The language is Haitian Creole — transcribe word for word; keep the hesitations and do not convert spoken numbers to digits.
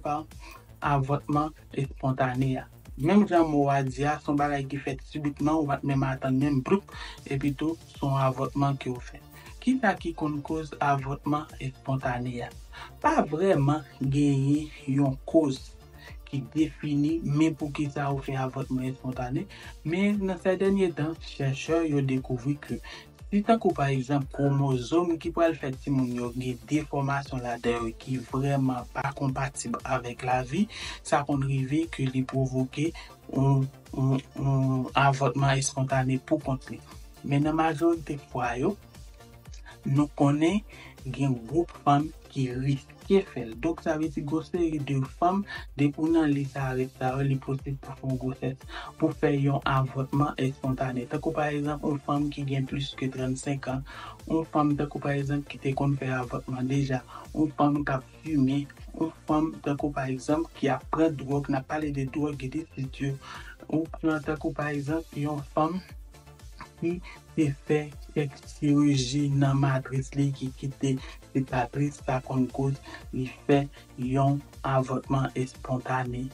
pa avòtman espontane a. Menm jan mo a di a, se yon bagay ki fèt sibitman, ou pa t menm atann menm bloup, epi tou se yon avòtman ke w fè. Kisa ki konn koz avòtman espontane a? Pa vrèman genyen yon koz ki defini men poukisa ou fè avòtman espontane, men nan sè dènye tan, chèchè yo dekouvri ke si tankou pa egzanp kwomozòm ki pral fè timoun yo gen defòmasyon ladan yo ki vrèman pa konpatib avèk lavi, sa konn rive ke li pwovoke yon, yon, yon avòtman espontane pou kont li. Men nan majorite fwa yo, nou konnen gen gwoup fanm ki riske fè l. Donk, sa vle di gwo seri de fanm, depi w nan lis a rèv sa yo, li posib pou fè yon gwosès, pou fè yon avòtman espontane. Tankou pa egzanp, yon fanm ki gen plis ke trannsenk an, yon fanm tankou pa egzanp ki te konn fè avòtman deja, yon fanm k ap fimen, yon fanm tankou pa egzanp ki ap pran dwòg, n ap pale de dwòg ilisit yo, ou pran tankou pa egzanp yon fanm ki te fè kèk chiriji nan matris li ki kite sikatris, sa konn koz li fè yon avòtman espontane